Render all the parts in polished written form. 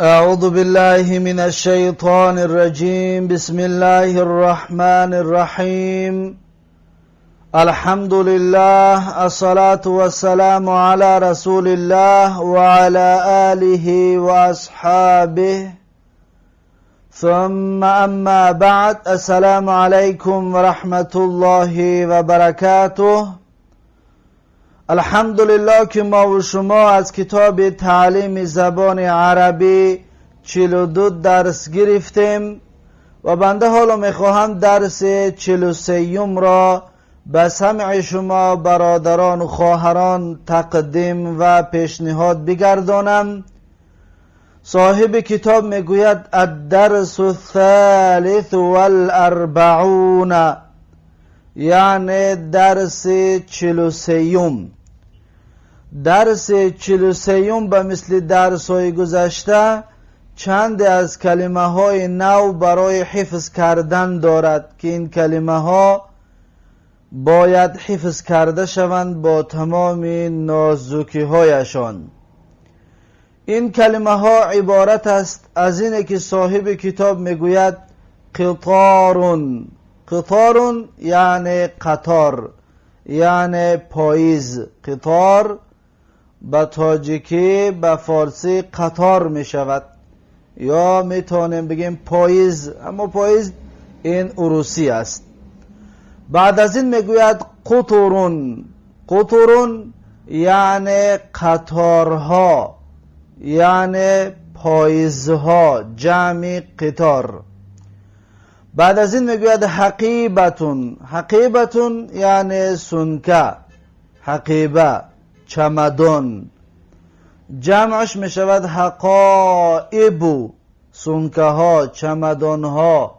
أعوذ بالله من الشيطان الرجيم. بسم الله الرحمن الرحيم. الحمد لله، الصلاة والسلام على رسول الله وعلى آله وأصحابه، ثم أما بعد. السلام عليكم ورحمة الله وبركاته. الحمدلله که ما و شما از کتاب تعلیم زبان عربی 42 درس گرفتیم و بنده حالا میخواهم درس 43 را به سمع شما برادران و خواهران تقدیم و پیشنهاد بگردانم. صاحب کتاب میگوید: الدرس الثالث والاربعون، یعنی درس 43. درس 43 به مثل درس های گذشته چند از کلمه های نو برای حفظ کردن دارد که این کلمه ها باید حفظ کرده شوند با تمام نازکی هایشان. این کلمه ها عبارت است از اینه که صاحب کتاب میگوید: قطار. قطار یعنی قطار، یعنی پاییز. قطار به تاجیکی، به فارسی قطار می شود یا میتونیم بگیم پاییز، اما پاییز این عروسی است. بعد از این میگوید: قطر. قطر یعنی قطارها، یعنی پاییزها، جمع قطار. بعد از این میگوید: حقیبة. حقیبة یعنی سمکه، حقیبه، چمدان. جمعش می شود حقائب، سمکه ها، چمدان ها،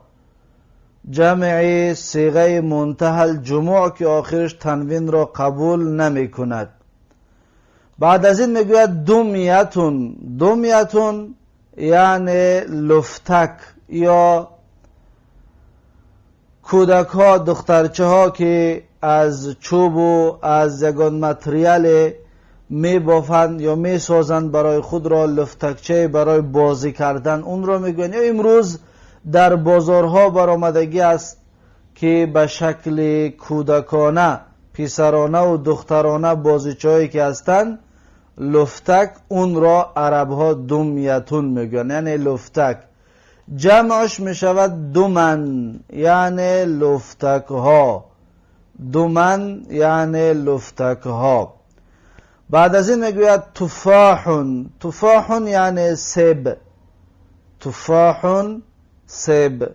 جمع صیغه منتهی الجموع که آخرش تنوین را قبول نمی کند. بعد از این میگوید: دمية. دمية یعنی لفتک یا کودک ها، دخترچه ها که از چوب و از یگان متریال می بافند یا می سازند برای خود را لفتکچه برای بازی کردن، اون را میگویند. یا امروز در بازارها برآمدگی است که به شکل کودکانه، پسرانه و دخترانه بازیچهایی که هستند، لفتک، اون را عرب ها دمية میگویند، یعنی لفتک. جمعش می شود دمى، یعنی لفتک ها. دمى یعنی لفتک ها. بعد از این میگوید: تفاح. تفاح یعنی سیب. تفاح، سیب.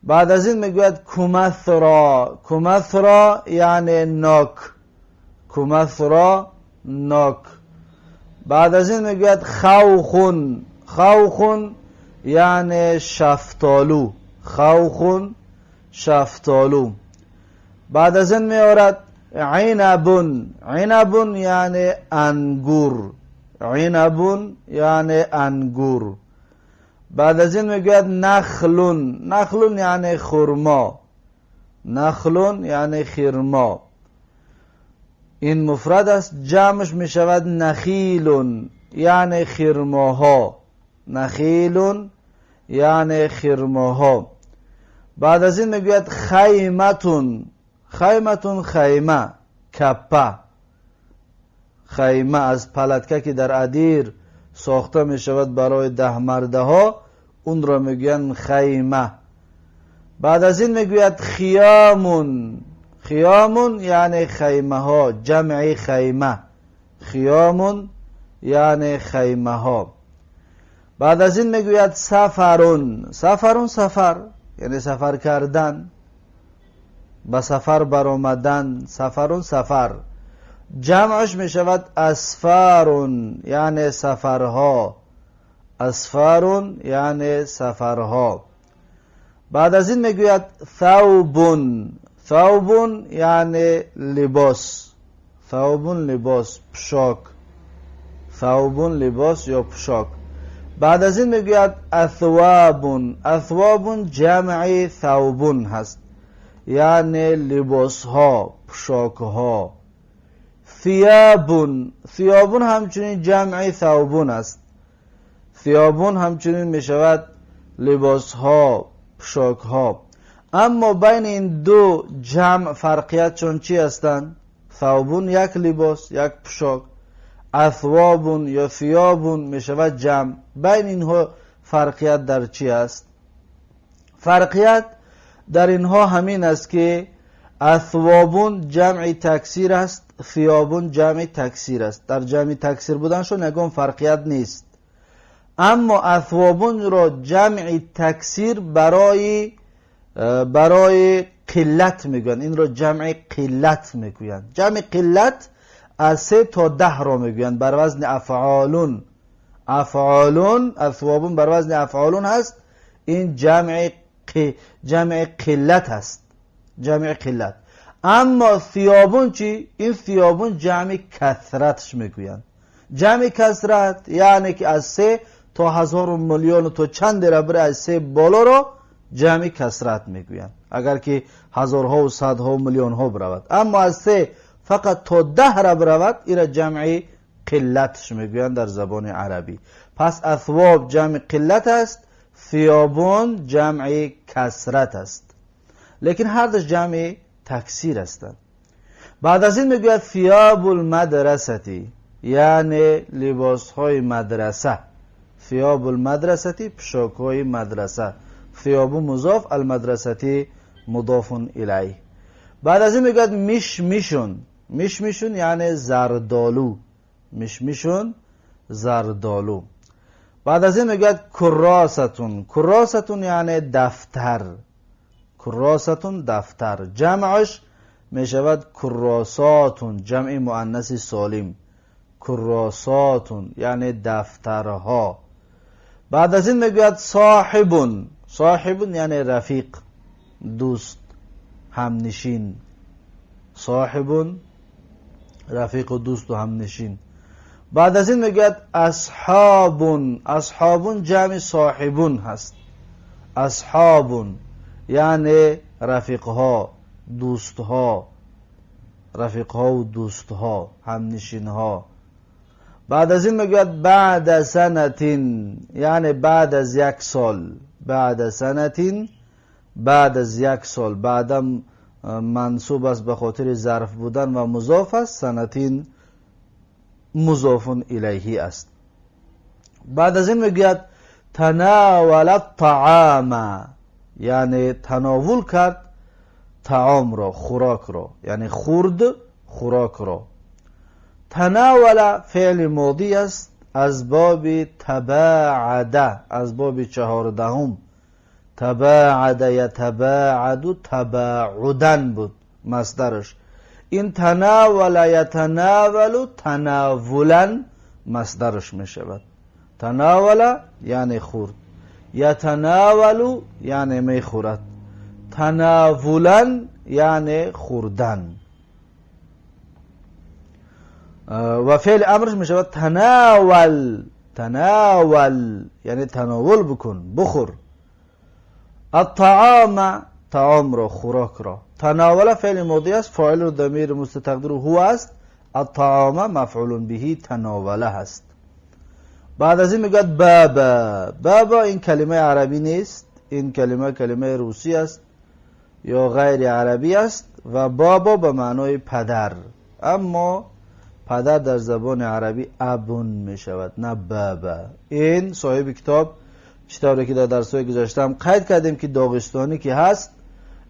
بعد از این میگوید: کمثری. کمثری یعنی ناک. کمثری، ناک. بعد از این میگوید: خوخ. خوخ یعنی شفتالو. خوخ، شفتالو. بعد از این میآورد: عنب. عنب یعنی انگور. عنب یعنی انگور. بعد از این میگوید: نخل. نخل یعنی خرما. نخل یعنی خرما. این مفرد است، جمعش می شود نخيل، یعنی خرماها. نخيل یعنی خرماها. بعد از این میگوید: خيمة. خيمة، خیمه، کپه. خیمه از پلتکه که در ادیر ساخته می شود برای 10 مرده ها، اون را میگویند خیمه. بعد از این میگوید: خيام. خيام یعنی خیمه ها، جمع خیمه. خيام یعنی خیمه ها. بعد از این میگوید: سفر. سفر، سفر، یعنی سفر کردن، به سفر برآمدن. سفر، سفر. جمعش می شود أسفار، یعنی سفرها. أسفار یعنی سفرها. بعد از این میگوید: ثوب. ثوب یعنی لباس. ثوب، لباس، پوشاک. ثوب، لباس یا پوشاک. بعد از این میگوید: أثواب. أثواب جمع ثوب هست، یعنی لباس ها، پوشاک ها. ثياب. ثياب همچنین جمع ثوب است. ثیابون همچنین می شود لباس ها، پوشاک ها. اما بین این دو جمع فرقیت چون چی هستند؟ ثوبون یک لباس، یک پوشاک، اثوابون یا ثیابون می شود جمع. بین اینها فرقیت در چی است؟ فرقیت در اینها همین است که اثوابون جمع تکثیر است، ثیابون جمع تکثیر است. در جمع تکثیر بودنشون یگان فرقیت نیست. اما اثوابون را جمع تکثیر برای قلت میگویند. این را جمع قلت میگویند. جمع قلت از 3 تا 10 را میگویند بر وزن افعالون. افعالون، اثوابون بر وزن افعالون هست. این جمع قلت هست، جمع قلت. اما ثیابون چی؟ این ثیابون جمع کثرتش میگویند. جمع کثرت یعنی که از 3 تا 1000 و میلیون تا چند را بره، از 3 بالا را جمع کثرت میگویند، اگر که هزارها و صدها و میلیون ها برود. اما از 3 فقط تا 10 را برود، این را جمع قلتش میگویند در زبان عربی. پس اثواب جمع قلت است، ثیابون جمع کثرت است، لیکن هر دوش جمع تکثیر هستند. بعد از این میگوید ثیاب المدرستی، یعنی لباس های مدرسه. ثیاب المدرستی پوشاک های مدرسه. ثیاب مضاف، المدرستی مضاف الیه. بعد از این میگوید مشمشون. مشمشون یعنی زردالو. مشمشون زردالو. بعد از این میگوید کراستون. کراستون یعنی دفتر. کراستون دفتر. جمعش میشود کراساتون، جمع مؤنث سالم. کراساتون یعنی دفترها. بعد از این میگوید صاحبون. صاحبون یعنی رفیق، دوست، همنشین. صاحبون رفیق و دوست و همنشین. بعد از این میگوید اصحابون. اصحابون جمع صاحبون هست. اصحابون یعنی رفیقها، دوستها، رفیقها و دوستها، همنشینها. بعد از این میگوید بعد سنتین یعنی بعد از یک سال. بعد سنتین بعد از یک سال. بعدم منصوب است به خاطر ظرف بودن و مضاف است. سنتین مضاف الیه است. بعد از این میگوید تناول الطعام یعنی تناول کرد طعام را، خوراک را، یعنی خورد خوراک را. تناول فعل ماضی است از باب تباعد، از باب 14. تباعد یتباعد تباعدا بود مصدرش. این تناول یتناول تناولا مصدرش می شود. تناول یعنی خورد، یتناول یعنی می خورد، تناولا یعنی خوردن. و فعل امرش می شود تناول. تناول یعنی تناول بکن، بخور. الطعام طعام را، خوراک را. تناول فعل ماضی است، فاعل و ضمیر مستتر هو است. الطعام مفعول به تناوله است. بعد از این میگوید بابا. بابا این کلمه عربی نیست، این کلمه کلمه روسی است یا غیر عربی است و بابا به معنای پدر، اما پدر در زبان عربی ابون می شود نه بابا. این صاحب کتاب چطوری که در درس‌های گذشته قید کردیم که داغستانی که هست،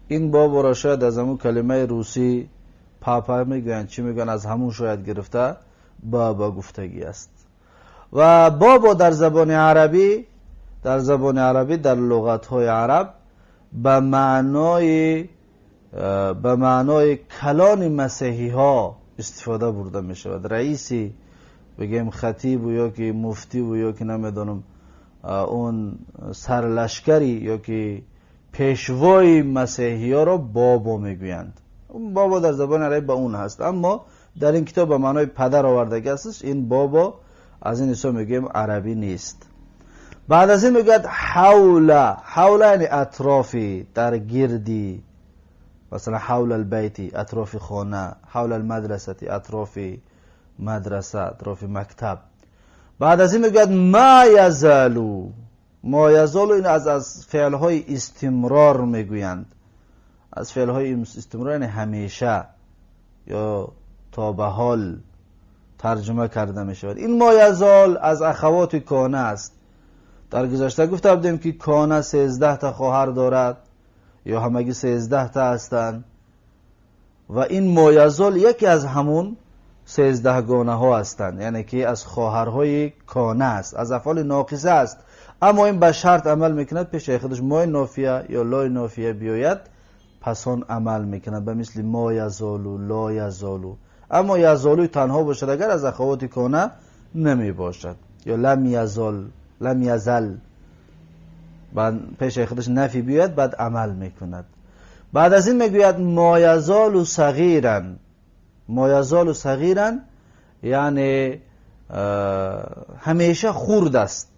این بابا را شاید از همون کلمه روسی پاپا میگویند، چی میگن، از همون شاید گرفته بابا گفتگی است. و بابا در زبان عربی، در زبان عربی در لغت‌های عرب به معنای کلان مسیحی ها استفاده برده می شود. رئیسی بگیم خطیب و یا که مفتی و یا که نمیدونم اون سرلشکری یا که پیشوای مسیحی ها را بابا میگویند. اون بابا در زبان عربی به اون هست، اما در این کتاب به معنای پدر آورده است. این بابا از این حساب میگیم عربی نیست. بعد از این میگوید حول. حول یعنی اطرافی، در گردی، مثلا حول البیتی اطراف خانه، حول المدرسه اطراف مدرسه، اطراف مکتب. بعد از این میگوید ما یزالو. ما یزالو این از فعلهای استمرار میگویند. از فعلهای استمرار یعنی همیشه یا تا به حال ترجمه کرده می شود. این ما یزال از اخوات کانه است. در گذشته گفته بودیم که کانه 13 تا خواهر دارد یا همگی 13 تا هستند و این ما یزال یکی از همون 13 گانه ها هستند، یعنی که از خواهرهای کانه است، از افعال ناقصه است. اما این به شرط عمل میکند، پیش خودش مای نافیه یا لای نافیه بیاید پس آن عمل میکند، به مثل ما یزالو، لا یزالو. اما یزالو تنها باشد اگر از اخوات کانه نمی باشد، یا لم یزال، لم یزل، بعد پیش خودش نفی بیاید بعد عمل میکند. بعد از این میگوید ما یزال صغیرا. ما یزال صغیرا یعنی همیشه خورد است،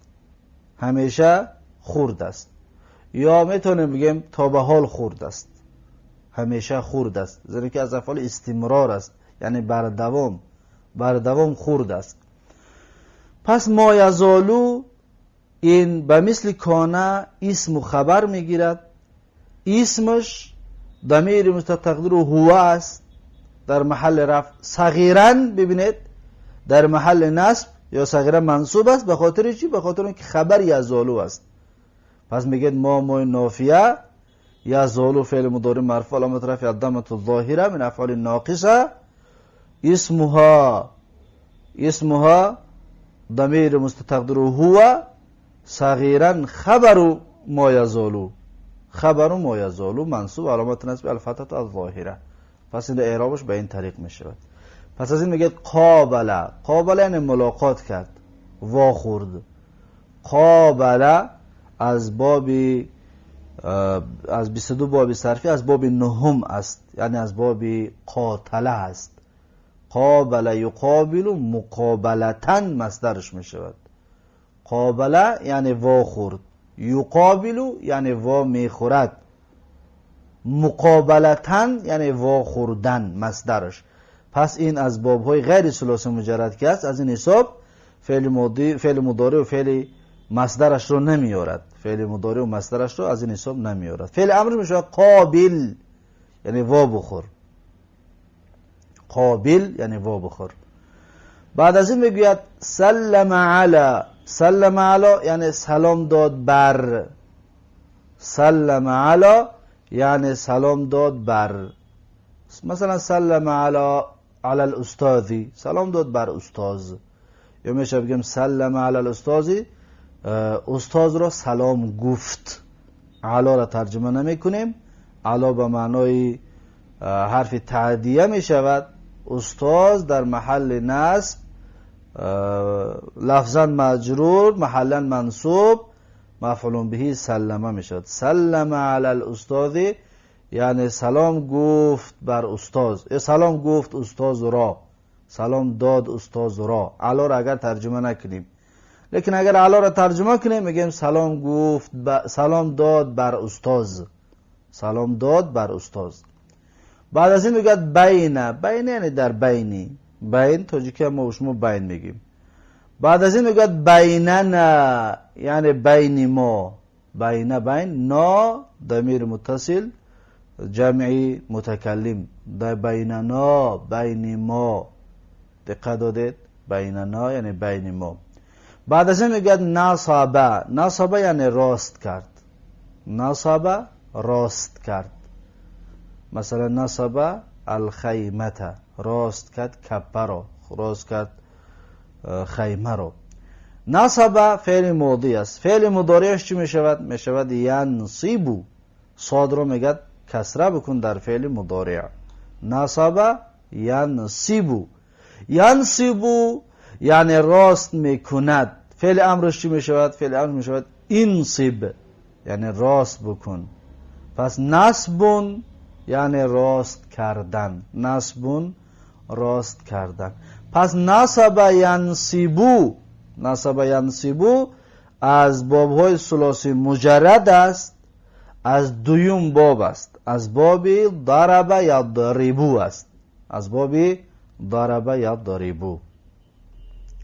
همیشه خورد است، یا میتونیم بگیم تا به حال خورد است، همیشه خورد است، زیرا که از افعال استمرار است، یعنی بردوام خورد است. پس ما یزالو این به مثل کانه اسم و خبر میگیرد. اسمش ضمیر مستتقدیر هو است در محل رفع. صغیرا ببینید در محل نصب یا صغیرا منصوب است، به خاطر چی؟ به خاطر اینکه خبر یزالو است. پس میگید ما نافیه یزالو فعل مضارع مرفوع علامت رفع الضمه الظاهره من افعال ناقصه، اسمها ضمیر مستتقدیر هو صغیرا خبر ما یزالو، خبر ما یزالو منصوب علامت نصب الفتحه الظاهره. پس این اعرابش به این طریق می شود. پس از این میگه قابله. قابله یعنی ملاقات کرد، واخورد. قابله از باب از 22 باب صرفی از باب نهم است، یعنی از باب قاتله است. قابله یقابل مقابلتن مصدرش می شود. قابله یعنی واخورد، یقابل یعنی وا میخورد، مقابلتن یعنی واخوردن مصدرش. پس این از بابهای غیر ثلاثی مجرد که است، از این حساب فعل ماضی، فعل مضارع و فعل مصدرش رو نمیارد. فعل مضارع و مصدرش رو از این حساب نمیارد. فعل امر میشه قابل یعنی وا بخور، قابل یعنی وا بخور. بعد از این میگوید سلم علی. سلم علی یعنی سلام داد بر. سلم علی یعنی سلام داد بر. مثلا سلم علی الاستاذی، سلام داد بر استاذ. یا میشه بگیم سلم علی الاستاذی، استاذ را سلام گفت. علی را ترجمه نمی کنیم، علی به معنای حرف تعدیه می شود. استاذ در محل نصب، لفظا مجرور، محلا منصوب، مفعول به سلمه می شود. سلم علی الاستاذ یعنی سلام گفت بر استاذ، سلام گفت استاذ را، سلام داد استاذ را. علی را اگر ترجمه نکنیم، لیکن اگر علی را ترجمه کنیم میگیم سلام گفت سلام داد بر استاذ، سلام داد بر استاذ. بعد از این میگه بین. بین یعنی در بینی، بین تاجیکی ما و شما بین میگیم. بعد از این میگه بیننا یعنی بین ما. بین بین نا ضمیر متصل جمعی متکلم، در بیننا بین ما. دقت دادید؟ بیننا یعنی بین ما. بعد از این میگه نصب. نصب یعنی راست کرد. نصب راست کرد. مثلا نصب الخیمه، راست کرد کپه را، راست کرد خیمه را. نصب فعل ماضی است. فعل مضارعش چی میشود؟ میشود ینصب. صاد رو میگه کسره بکن در فعل مضارع. نصب ینصب. ینصب یعنی راست میکند. فعل امرش چی میشود؟ فعل امر میشود انصب یعنی راست بکن. پس نصبون یعنی راست کردن، نصبون راست کردن. پس نصب ینصبو، نصب ینصبو از بابهای ثلاثی مجرد است، از دوم باب است، از باب ضرب یضربو است، از باب ضرب یضربو.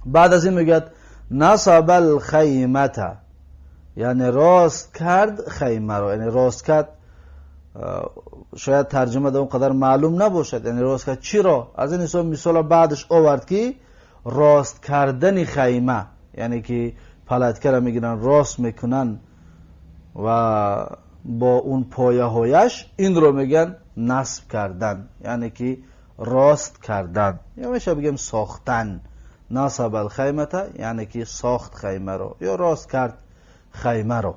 بعد از این میگه نصب الخیمة یعنی راست کرد خیمه را، یعنی راست کرد. شاید ترجمه در اون قدر معلوم نباشد، یعنی راست کرد چی را؟ از این حساب مثال بعدش آورد که راست کردن خیمه، یعنی که پلتکه را میگیرن راست میکنن و با اون پایه هایش، این رو میگن نصب کردن، یعنی که راست کردن، یا میشه بگیم ساختن. نصب الخیمه یعنی که ساخت خیمه رو یا راست کرد خیمه رو.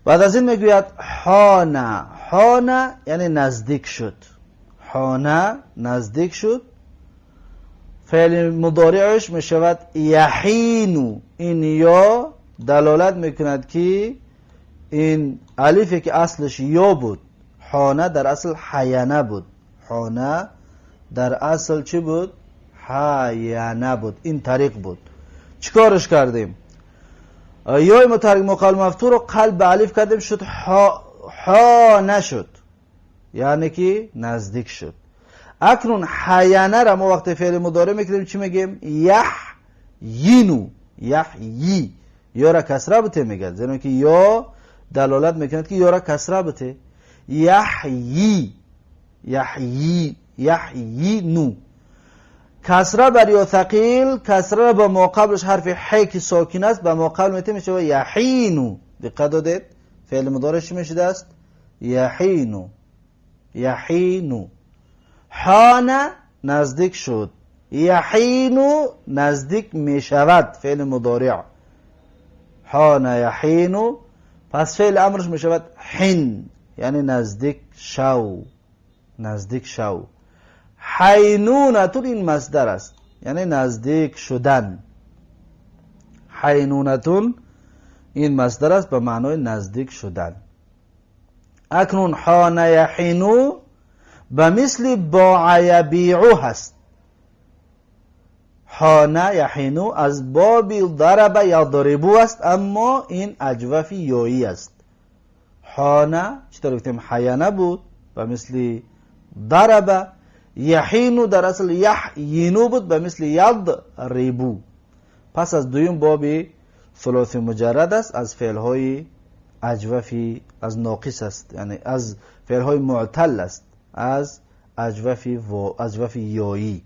بعد از این میگوید حانه. حانه یعنی نزدیک شد. حانه نزدیک شد. فعل مضارعش میشود یحینو. این یا دلالت میکند که این الفی که اصلش یا بود، حانه در اصل حینه بود. حانه در اصل چی بود؟ حینه بود. این طریق بود. چیکارش کردیم؟ یای متحرک مقل مفتوح رو قلب به الف کردیم، شد ها نشد، یعنی که نزدیک شد. اکنون حینه را ما وقتی فعل مضارع میکنیم چی میگیم؟ یح یینو. یح یی، یا را کسره بته میگه، زیرا که یا دلالت میکند که یا را کسره بته. یحیی، یحیی، یحیینو. کسره بر یا ثقیل، کسره با ما قبلش حرف ح که ساکن است با ما قبل میته میشه یحینو. دقت دادید فعل مضارع چی میشده است؟ یحینو، یحینو. حانه نزدیک شد، یحینو نزدیک میشود، فعل مضارع حانه یحینو. پس فعل امرش میشود حین، یعنی نزدیک شو، نزدیک شو. حینونتون این مصدر است، یعنی نزدیک شدن. حینونتون این مصدر است به معنای نزدیک شدن. اکنون حانه یحینو به مثل باع یبیعو هست. حانه یحینو از باب ضرب یضربو است، اما این اجوف یایی است. حانه چطور گفتیم حینه بود به مثل ضرب، یحینو در اصل یحینو بود به مثل یضربو. پس از دویم باب ثلاثی مجرد است، از فعلهای اجوفی از ناقص است، یعنی از فعلهای معتل است، از اجوف یایی.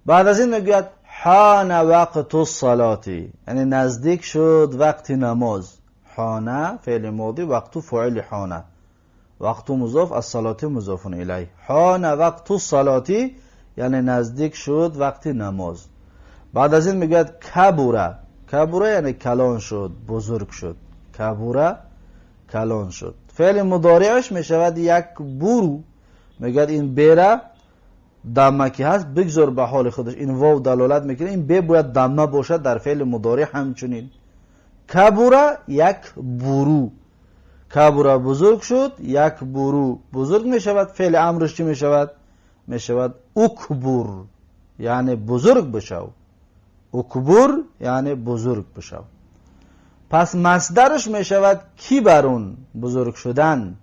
بعد از این میگوید حان وقت الصلاة، یعنی نزدیک شد وقت نماز. حان فعل ماضی، وقت فاعل حان، وقت مضاف، الصلاة مضاف الیه. حان وقت الصلاة یعنی نزدیک شد وقت نماز. بعد از این میگوید کبوره. کبوره یعنی کلان شد، بزرگ شد. کبوره کلان شد. فعل مضارعش میشود یک برو. میگوید این بره دمه که هست بگذار به حال خودش، این واو دلالت میکنه این ب باید دمه باشد در فعل مضارع. همچنین کبوره یک برو، کبوره بزرگ شد، یک برو بزرگ میشود. فعل امرش چی میشود؟ میشود اکبر، یعنی بزرگ بشو. اکبر یعنی بزرگ بشو. پس مصدرش میشود کیبرون، بزرگ شدن،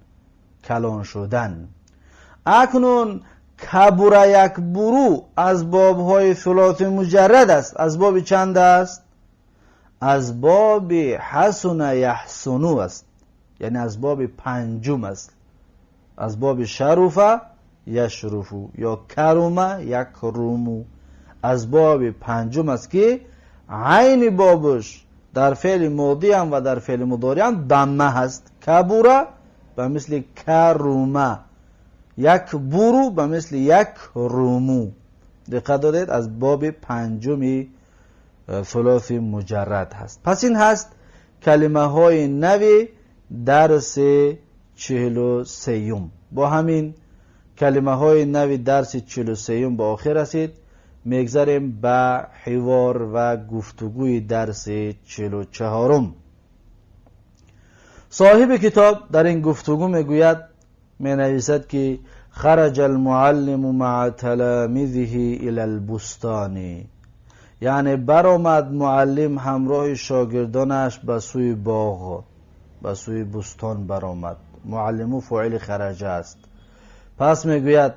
کلان شدن. اکنون کبوره یک برو از بابهای ثلاثی مجرد است. از باب چند است؟ از باب حسن یحسنو است، یعنی از باب پنجم است. از باب شرفه یشرفو یا کرومه یکرومو، از باب پنجم است که عین بابش در فعل ماضی هم و در فعل مضارع هم ضمه هست. کبوره به مثل کرومه، یک برو به مثل یک رومو. دقت دادید از باب پنجم ثلاثی مجرد هست. پس این هست کلمه های نوی درس 43. با همین کلمه های نوی درس 43 به آخر رسید. میگذریم به حوار و گفتگوی درس 44. صاحب کتاب در این گفتگو میگوید، می نویسد که خرج المعلم مع تلامذه الى البستان، یعنی برآمد معلم همراه شاگردانش به سوی باغ، به سوی بستان برآمد. معلم فاعل خرج است. پس میگوید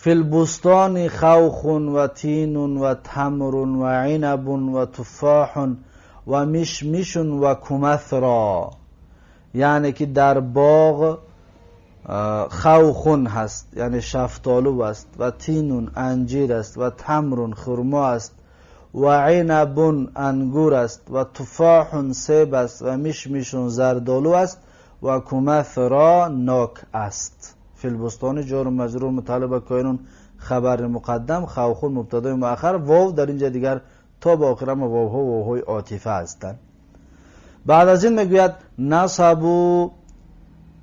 فی البستان خوخ و تین و تمر و عنب و تفاح و مشمش و کمثری. یعنی که در باغ خوخون هست، یعنی شفتالو است، و تینون انجیر است، و تمرون خرما است، و عنبون انگور است، و تفاح سیب است، و مشمشون زردآلو است، و کمثری ناک است. فی البستان جار و مجرور متعلق به کائنون خبر مقدم، خوخون مبتدای مؤخر، واو در اینجا دیگر تا به آخر هم واوها واوهای عاطفه هستند. بعد از این میگوید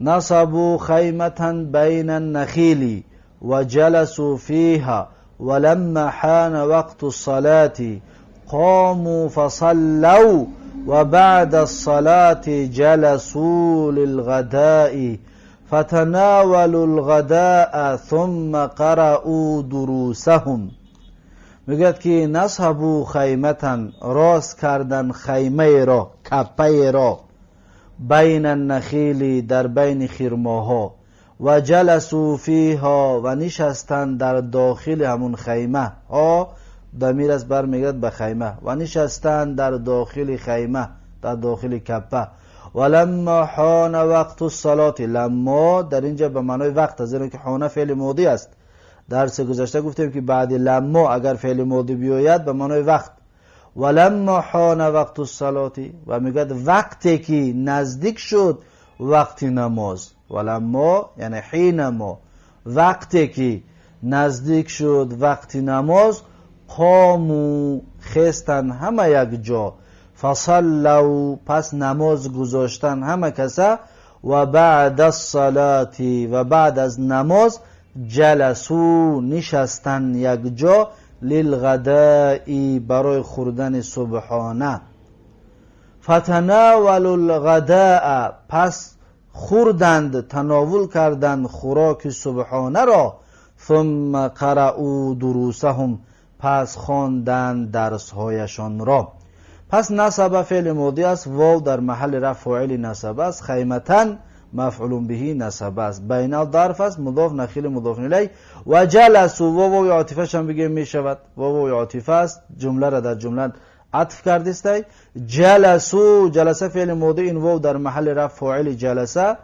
نصبوا خیمة بین النخیل و جلسوا فیها ولما حان وقت الصلاة قاموا فصلوا و بعد الصلاة جلسوا للغداء فتناولوا الغداء ثم قرأوا دروسهم. میگوید که نصبوا خیمة، راست کردن خیمه را، کپه را، بین النخیل در بین خرماها، و جلسوا فیها و نشستن در داخل همون خیمه ها، ضمیر است برمیگرد به خیمه، و نشستن در داخل خیمه، در داخل کپه. ولما حان وقت الصلاة، لما در اینجا به معنای وقت است، زیرا که حان فعل ماضی است. درس گذشته گفتیم که بعد لما اگر فعل ماضی بیاید به معنای وقت. ولما حان وقت الصلاة، و میگوید وقتی که نزدیک شد وقت نماز، ولما یعنی حینما، وقتی که نزدیک شد وقت نماز، قاموا خستن همه یک جا، فصلوا پس نماز گذاشتن همه کسا، و بعد الصلاة و بعد از نماز، جلسوا نشستن یک جا، للغداء برای خوردن صبحانه، فتناولوا الغداء پس خوردند، تناول کردند خوراک صبحانه را، ثم قرأوا دروسهم پس خواندند درسهایشان را. پس نصب فعل ماضی است، واو در محل رفع فاعل نصب است، خیمة مفعول به نصب است، بین ظرف است، مضاف نخیل مضاف الیه، و جلسوا واو واو عاطفه هم بگیم می شود، واو واو عاطفه است، جمله را در جمله عطف کرده است. جلسوا جلسه فعل ماضی، این واو در محل رفع فاعل جلسه،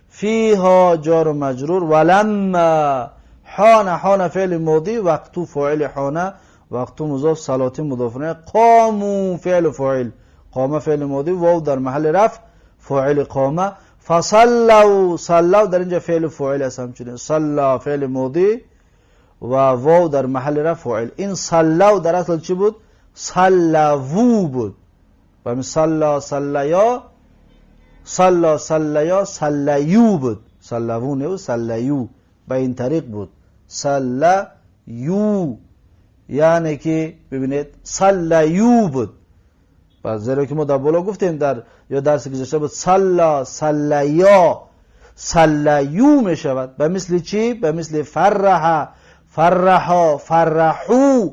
فیها جار و مجرور، ولما حان حان فعل ماضی، وقت فاعل حان، وقت مضاف صلاة مضاف الیه، قاموا فعل فاعل، قام فعل ماضی، واو در محل رفع فاعل قام، فصلوا صلوا در اینجا فعل فاعل است، همچنین صلا فعل ماضی و واو در محل رفع فاعل. این صلوا در اصل چی بود؟ صلوا بود. و صلا صلیا صلا صلیا صلیو بود، صلوو نه صلیو، به این طریق بود، صلیو، یعنی که ببینید صلیو بود. پس زیرا که ما در بالا گفتیم در یا درس گذشته بود صلا صلیا صلیو می شود. به مثل چی؟ به مثل فرح فرحا فرحو،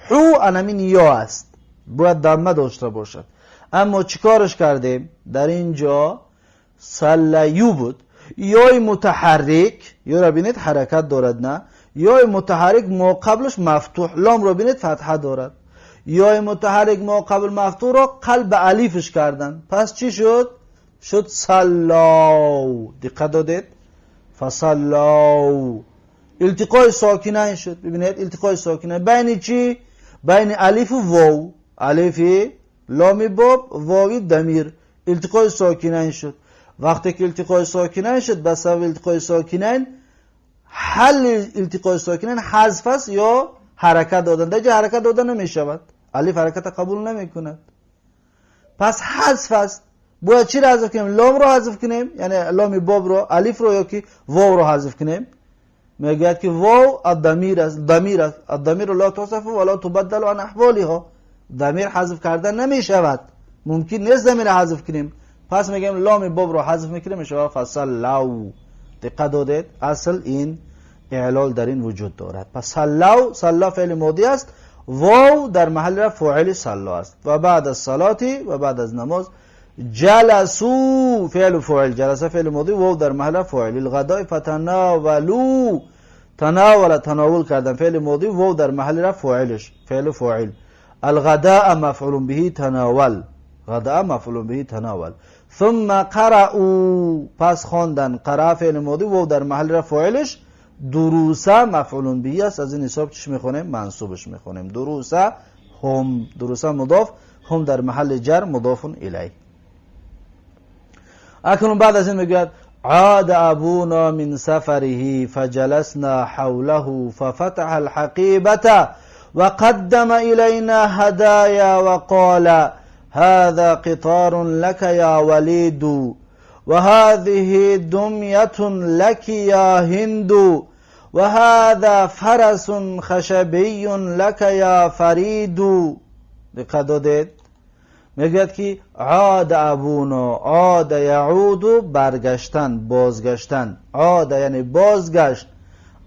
حو انمین یا است، باید ضمه داشته باشد. اما چیکارش کردیم؟ در اینجا صلیو بود، یای متحرک، یا را بینید حرکت دارد نه، یای متحرک ما قبلش مفتوح، لام را بینید فتحه دارد، یای متحرک ما قبل مفتوح را قلب الیفش کردن، پس چی شد؟ شد صلاو. دقت دادید؟ فصلاو التقای ساکنین شد. ببینید التقای ساکنین بین چی؟ بین الف و واو، الف لام باب، واوی ضمیر، التقای ساکنین شد. وقتی که التقای ساکنین شد، به سبب التقای ساکنین حل التقای ساکنین حذف است یا حرکت دادن. در اینجا حرکت دادن نمی شود، الف حرکت قبول نمی کند، پس حذف است. باید چی را حذف کنیم؟ لام را حذف کنیم، یعنی لام باب را، الف را یا که واو را حذف کنیم. میگوید که واو الضمیر است، ضمیر است، الضمیر لا تحذف ولا تبدل عن احوالها، ضمیر حذف کردن نمی شود، ممکن نیست ضمیر حذف کنیم. پس میگیم لام باب را حذف میکنیم، میشود فصلوا. دقت دادید؟ اصل این اعلال در این وجود دارد. پس صلوا، صلا فعل ماضی است، واو در محل رفع فاعل صلا است، و بعد از صلات و بعد از نماز جلسوا فعل فاعل، جلس فعل ماضی، واو در محل فاعل، الغداء فتناولوا تناول تناول کردن فعل ماضی، واو در محل رفع فاعلش، فعل فاعل. الغداء مفعول به تناول، غداء مفعول به تناول. ثم قرأوا پس خواندن، قرأ فعل ماضی، واو در محل رفع فاعلش، دروسه مفعول به است. از این حساب چش میخونیم؟ منصوبش میخونیم. دروسه هم، دروسه مضاف، هم در محل جر مضاف الیه. اکنون بعد از این میگوید عاد ابونا من سفره فجلسنا حوله ففتح الحقيبة وقدم إلينا هدايا وقال هذا قطار لك يا وليد وهذه دمية لك يا هند وهذا فرس خشبي لك يا فريد. دقت دادید؟ میگوید که عاد ابونا، عاد یعود برگشتن، بازگشتن، عاد یعنی بازگشت،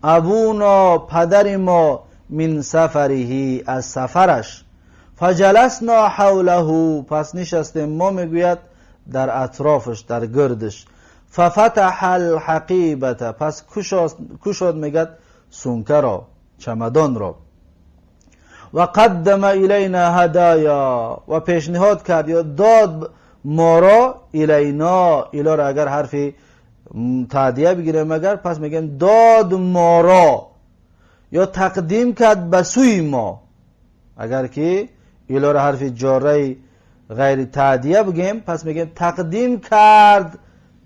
ابونا پدر ما، من سفره از سفرش، فجلسنا حوله پس نشستیم ما، میگوید در اطرافش، در گردش، ففتح الحقیبه پس کشاد میگد سونکه را، چمدان را، و قدم الینا هدایا و پیشنهاد کرد یا داد ما را، الینا، الی را اگر حرف تعدیه بگیریم اگر پس میگیم داد ما را یا تقدیم کرد به سوی ما. اگر که الی را حرف جاره غیر تعدیه بگیم پس میگیم تقدیم کرد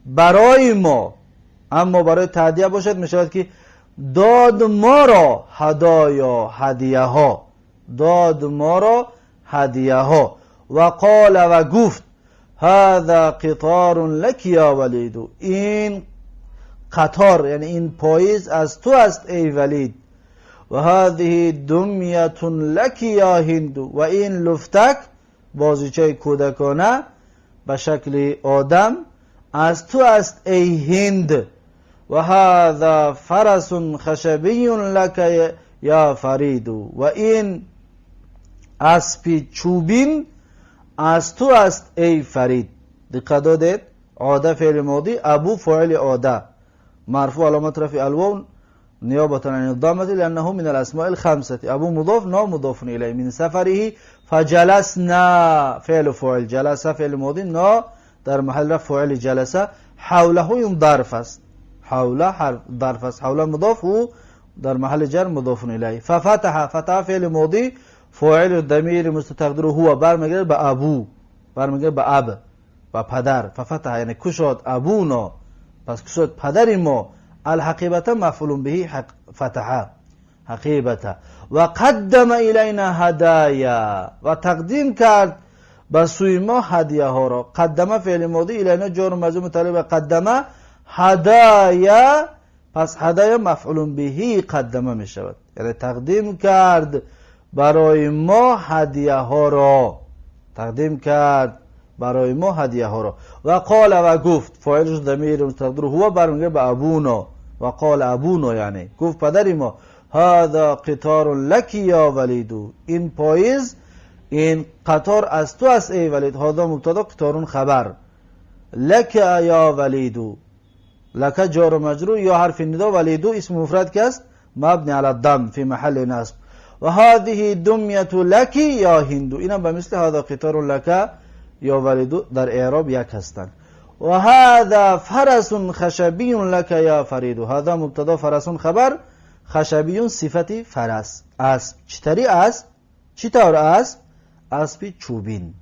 برای ما، اما برای تعدیه باشد میشود که داد ما را هدایا، هدیه ها، داد ما را هدیه ها. و قال و گفت هذا قطار لك یا ولید، این قطار یعنی این پاییز از تو است ای ولید. و هذه دمیه لك یا هند، و این لفتک بازیچه کودکانه به شکل آدم از تو است ای هند. و هذا فرس خشبی لك یا فرید، و این اسب چوبین از تو است ای فرید. دقت دادید؟ عاده فعل ماضی، ابو فاعل عاده، مرفوع علامت رفع الواو نيابة عن الضمة لأنه من الأسماء الخمسة. أبو مضاف نا مضاف إليه من سفره فجلسنا فعل فاعل، جلس فعل ماضی، نا در محل رفع فاعل جلس، حوله این ظرف است، حوله حرف ظرف است، حوله مضاف هو در محل جر مضاف الیه. ففتح، فتح فعل ماضی، فاعل ضمیر مستتر هو برمیگرده به ابو، برمیگرده به اب و پدر. ففتح یعنی کشاد ابونا، پس کشاد پدر ما. الحقیبه مفعول به فتح حقیبه. و قدم الینا هدایا و تقدیم کرد به سوی ما هدیه ها را. قدم فعل ماضی، الینا جار و مجرور متعلق به قدم، هدایا پس هدایا مفعول به قدمه می شود، یعنی تقدیم کرد برای ما هدیه ها را، تقدیم کرد برای ما هدیه ها را. و قال و گفت، فاعلش ضمیر مستتر هو برمیگرده به ابونا. و قال ابونا یعنی گفت پدر ما، هذا قطار لك یا ولید، این پاییز، این قطار از تو است ای ولید. هذا مبتدا، قطار خبر، لك یا ولید، لك جار و مجرور یا حرف ندا، ولید اسم مفرد که است مبنی علی الضم فی محل نصب. و هذه دمیه لك یا هند، اینم به مثل هذا قطار لك یا ولید در اعراب یک هستند. و هذا فرس خشبی لك یا فرید، هذا مبتدا، فرس خبر، خشبی صفت فرس، اسب. چطوری اسب؟ چطور اسب؟ اسب چوبین.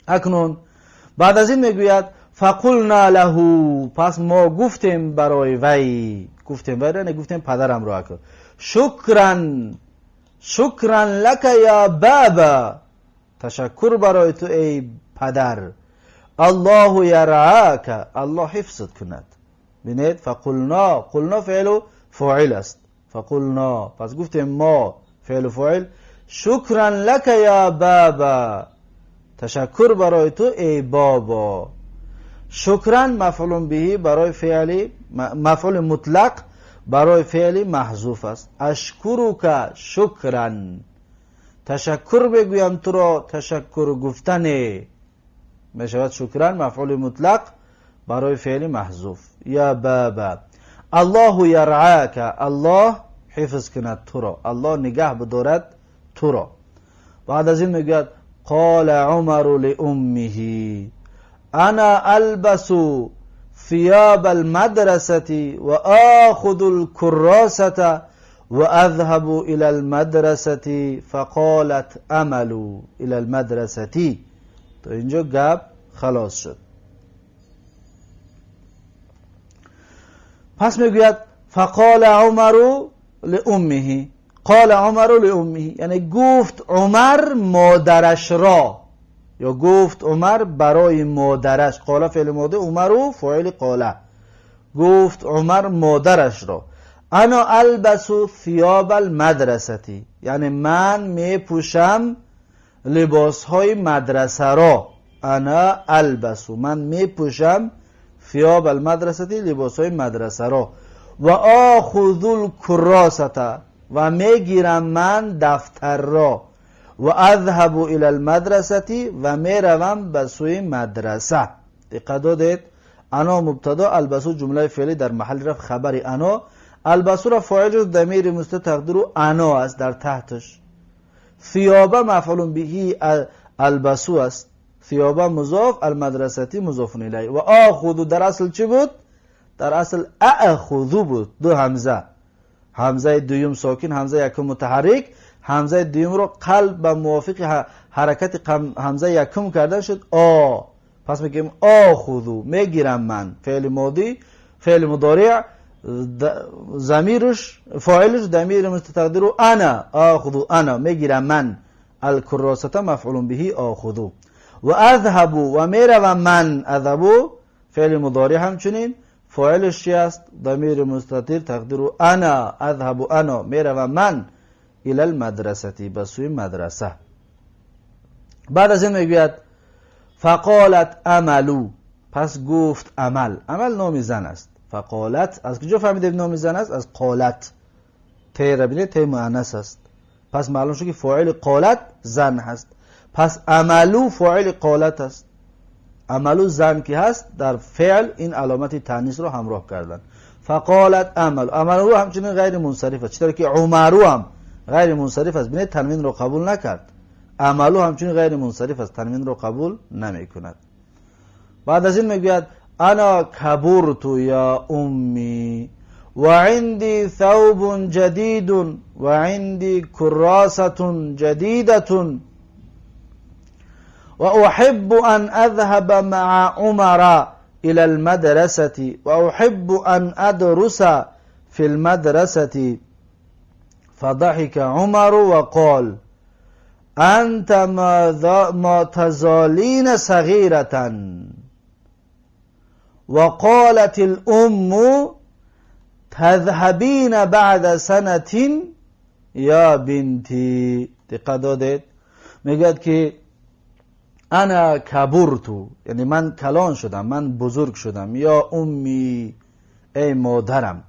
اکنون بعد از این میگوید فقلنا له، پس ما گفتیم برای وی، گفتیم برای نه گفتیم پدرم را، شکرا، شکرا لك یا بابا، تشکر برای تو ای پدر. الله یرعاک، الله حفظت کند. ببینید فقلنا، قلنا فعل فاعل است، فقلنا پس گفتیم ما فعل فاعل، شکرا لك یا بابا، تشکر برای تو ای بابا. شکرا مفعول به برای فعل، مفعول مطلق برای فعل محذوف است. اشکرک شکرا، تشکر بگویم تو را تشکر گفتن، میشود شکرا مفعول مطلق برای فعل محذوف. یا بابا. الله یرعاک، الله حفظ کند تو را، الله نگه بدارد تو را. بعد از این میگوید قال عمر لأمه انا البس ثياب المدرسة وآخذ الكراسة وأذهب إلى المدرسة فقالت أمل إلى المدرسة. تا اینجا گپ خلاص شد. پس میگوید فقال عمر لأمه، قال عمر لأمه، یعنی گفت عمر مادرش را، یا گفت عمر برای مادرش. قال فعل ماضی، عمر فاعل قال. گفت عمر مادرش را انا البس ثياب المدرسة، یعنی من میپوشم لباس های مدرسه را. انا البس، من میپوشم ثياب المدرسة، لباس های مدرسه را. و آخذ الكراسة، و میگیرم من دفتر را. و اذهب الى المدرسة، و میروم به سوی مدرسه. دقت دادید؟ انا مبتدا، البسو جمله فعلی در محل رفع خبر انا، البسو را فاعل ضمیر مستتر تقدیر انا است در تحتش. ثیابه مفعول به البسو است، ثیابه مضاف، المدرستی مضاف الیه. و آخذ در اصل چی بود؟ در اصل اخذ بود، دو همزه، همزه دوم ساکن، همزه یکم متحرک، همزه دوم رو قلب به موافق حرکت همزه یکم کردن شد آ. پس میگیم آخذ، میگیرم من، فعل ماضی، فعل مضارع، ضمیرش فاعلش ضمیر مستتر انا، آخذ انا، میگیرم من. الکراسه مفعول به آخذ. و اذهب، و میروم من، اذهب فعل مضارع همچنین فاعلش چی است؟ ضمیر مستتر تقدیر انا، اذهب انا، میروم من، الى المدرسه، به سوی مدرسه. بعد از این میگوید فقالت املو، پس گفت امل. امل نام زن است. فقالت، از کجا فهمیدیم نام زن است؟ از قالت. ت را ببینید، ت مؤنث است، پس معلوم شد که فاعل قالت زن هست. پس املو فاعل قالت است. املو زن که هست در فعل این علامت تانیث رو همراه کردن. فقالت امل، املو همچنین غیر منصرف است، چطور که عمرو هم غیر منصرف است. ببینید تنوین رو قبول نکرد. املو همچنین غیر منصرف است، تنوین رو قبول نمی کند. بعد از این میگوید انا کبرت یا امی و عندی ثوب جدید و عندی کراسة جدیدة و احب ان اذهب مع عمر الى المدرسة و احب ان ادرس في المدرسة. فضحك عمر وقال انت ما تزالين صغيرة. وقالت الام تذهبين بعد سنة یا بنتی. دقت دادید؟ میگوید که انا کبرتو، یعنی من کلان شدم، من بزرگ شدم، یا امی، ای مادرم.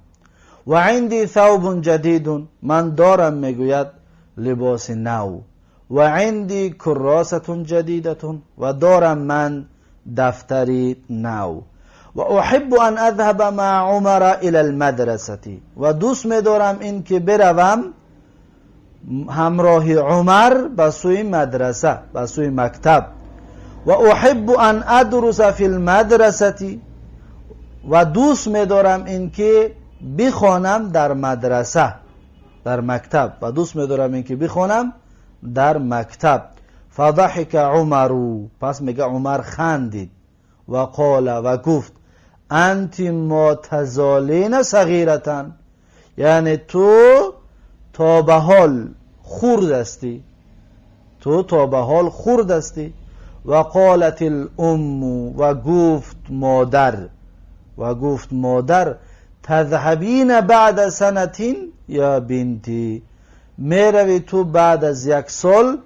و عندی ثوب جدید، من دارم میگوید لباس نو. و عندی کراسة جدیدة، و دارم من دفتری نو. و احب ان اذهب مع عمر الى المدرسة، و دوست میدارم این که بروم همراه عمر به سوی مدرسه، به سوی مکتب. و احب ان ادرس فی المدرسة، و دوست میدارم این که بخوانم در مدرسه، در مکتب، و دوست میدارم این که بخوانم در مکتب. فضحک عمر، پس میگه عمر خندید. و قال، و گفت انت ما تزالین صغیرة، یعنی تو تا به حال خرد هستی، تو تا به حال خرد هستی. و قالت الام، و گفت مادر، و گفت مادر تذهبین بعد سنة یا بنتی، میروی تو بعد از یک سال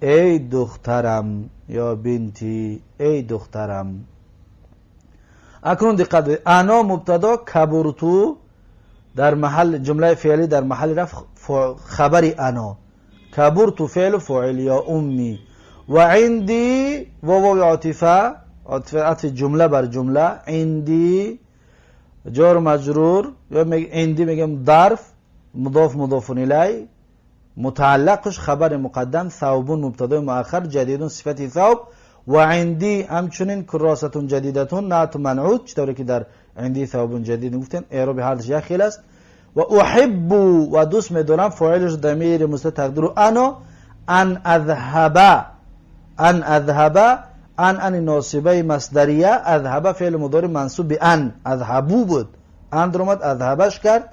ای دخترم، یا بنتی، ای دخترم. اکنون دقت بدید، انا مبتدا، کبرتو در محل جمله فعلی در محل رفع خبر انا، کبرتو فعل فاعل یا امی. و عندی واو عاطفه، عاطفه عطف جمله بر جمله، عندی جار مجرور یا عندي میگم ظرف مضاف مضاف الیه، متعلقش خبر مقدم، ثوب مبتدا مؤخر، جدید صفت ثوب، و عندي همچنین کراستون جدیدتون نعت منعوت، چطوری که در عندي ثوب جدید گفتن اعراب هر دوش یک خیل است. و احب و دوست می‌دارم، فاعلش ضمیر مستتر تقدیر انا، ان اذهب، ان اذهب، ان ان ناصبه مصدریه، اذهب فعل مضارع منصوب به ان، اذهبو بود، ان درآمد اذهبش کرد،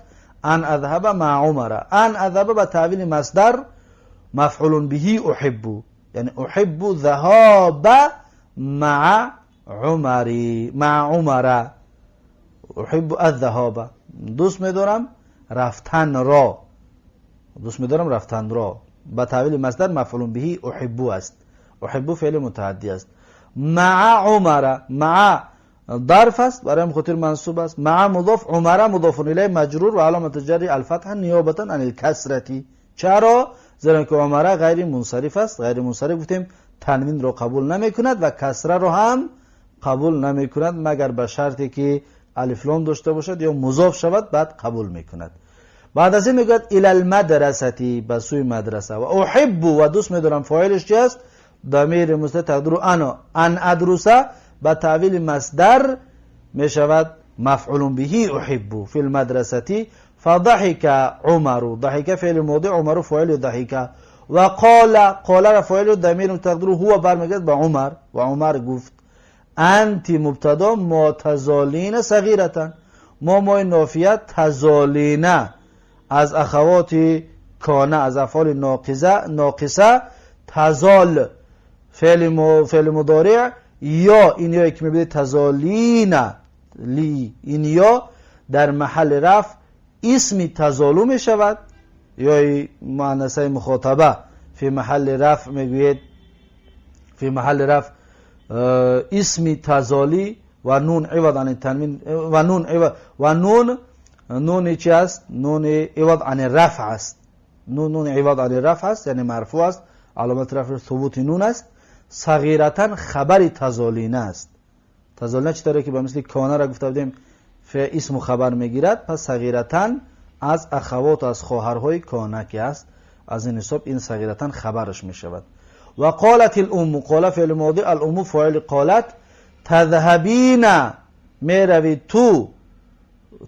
ان اذهب مع عمر، ان اذهب به تاویل مصدر مفعول به احب، یعنی احب ذهاب مع عمری، مع عمر، احب الذهاب، دوست می‌دارم رفتن را، دوست می‌دارم رفتن را، به تاویل مصدر مفعول به احب است، احب فعل متعدی است. مع عمر، مع ظرف است برای خاطر منصوب است، مع مضاف، عمر مضاف الیه مجرور و علامت جر الفتح نیابتا عن الکسرة. چرا؟ زیرا که عمر غیر منصرف است، غیر منصرف گفتیم تنوین رو قبول نمی کند و کسره رو هم قبول نمی کند مگر به شرطی که الف لام داشته باشد یا مضاف شود بعد قبول می کند. بعد از این میگوید الی المدرسه، به سوی مدرسه، و احب و دوست می‌دارم، فاعلش چی است؟ ضمیر مستتر تقدیر انا، ان ادرس به تاویل مصدر می شود مفعول به احب فی المدرسه. فضحك عمر، ضحك فعل ماضی، عمر فاعل ضحك، و قال، قال را فاعل ضمیر تقدیر هو برمیگرد به عمر، و عمر گفت انت مبتدا ما تزالین صغیرتا، ما مای نافیه تزالینه از اخوات کانه، از افعال ناقصه، ناقصه تزال فعل مضارع، یا این یا که میبینید تزالین لی، این یا در محل رفع اسم تزالو می شود، یا مؤنثه مخاطبه فی محل رفع میگوید، فی محل رفع اسم تزالی و نون عوض عن التنوین، و نون عوض، و نون، نون چی است؟ نون عوض عن الرفع است، نون نون عوض عن الرفع است، یعنی مرفوع است، علامت رفع ثبوت نون است. صغیرتا خبر تزالینه است. تزالینه چطوره که به مثل کانه را گفته بودیم فعل اسم و خبر میگیرد، پس صغیرتا از اخوات و از خواهرهای کانه که است، از این حساب این صغیرتا خبرش میشود. و قالت الام، قال فعل ماضی، الام فاعل قالت، تذهبین میروی تو،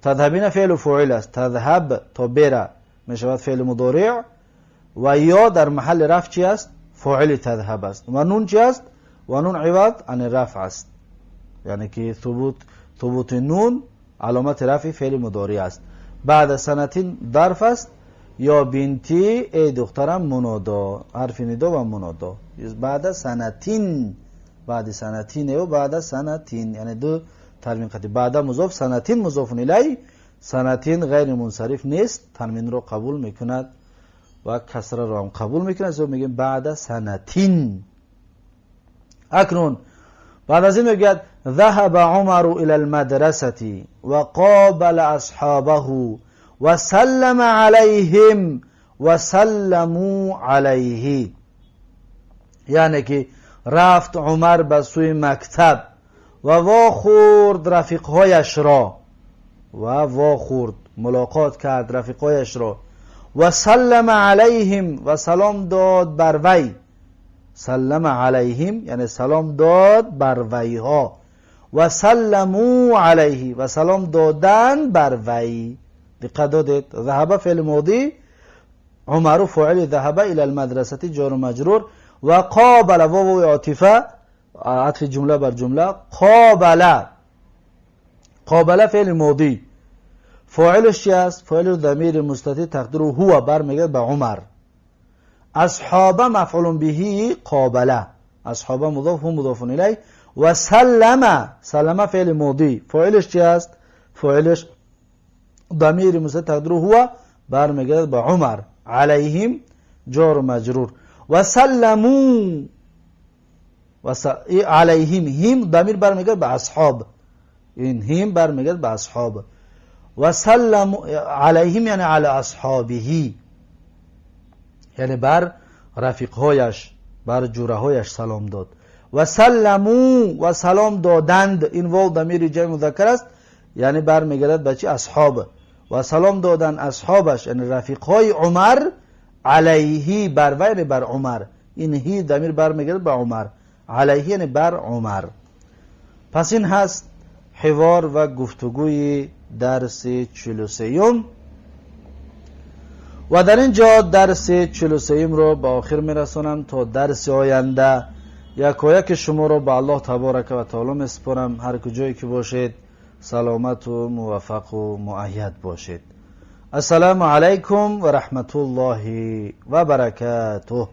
تذهبین فعل فاعل است، تذهب تا بره میشود فعل مضارع، و یا در محل رفع چی است؟ فاعل تذهب است. و نون چی است؟ و نون عوض عن الرفع است، یعنی که ثبوت نون علامت رفع فعل مضارع است. بعد سنتین ظرف است، یا بنتی ای دخترم منادا، حرف ندا و منادا، بعد سنتین، بعد سنتین و بعد سنتین، یعنی دو تنوین قطعی، بعد مضاف، سنتین مضاف الیه، سنتین غیر منصرف نیست، تنوین رو قبول میکند و کسره رو هم قبول میکند، میگیم بعد سنتین. اکنون بعد از این میگوید ذهب عمر الى المدرسة وقابل اصحابه وسلم عليهم وسلموا عليه، یعنی که رفت عمر به سوی مکتب و واخورد رفیقهایش را، و واخورد ملاقات کرد رفیقهایش را، و سلم علیهم و سلام داد بر وی، سلم علیهم یعنی سلام داد بر ویها، و سلموا علیه و سلام دادن بر وی. دقت دادید؟ ذهب فعل ماضی، عمر فاعل ذهب الى المدرسة جار و مجرور، و قابل واو عاطفه عطف جمله بر جمله، قابل، قابل فعل ماضی، فاعلش چی است؟ فاعل ضمیر مستتر تقدیر هو برمیگرد به عمر. اصحاب مفعول به قابله، اصحاب مضاف هو مضاف الیه، و سلم، سلم فعل ماضی، فاعلش چی است؟ فاعلش ضمیر مستتر تقدیر هو برمیگرد به عمر، علیهم جار و مجرور، و سلمو و علیهم، هم ضمیر برمیگرد به اصحاب، این هم برمیگرد به اصحاب، و سلم علیهم یعنی علی اصحابه، یعنی بر رفیقهایش، بر جورهایش سلام داد. و سلمو و سلام دادند، این واو ضمیر جمع مذکر است، یعنی برمیگردد به چی؟ اصحاب. و سلام دادن اصحابش، یعنی رفیقهای عمر، علیه بر وی، یعنی بر عمر. این هی ضمیر برمیگرده به عمر، علیه یعنی بر عمر. پس این هست حوار و گفتگوی درس 43. و در اینجا درس 43 رو به آخر میرسانم. تا درس آینده یکایک شما رو به الله تبارک و تعالی میسپارم. هر کجایی که باشید سلامت و موفق و مؤید باشید. السلام علیکم و رحمت الله و برکاته.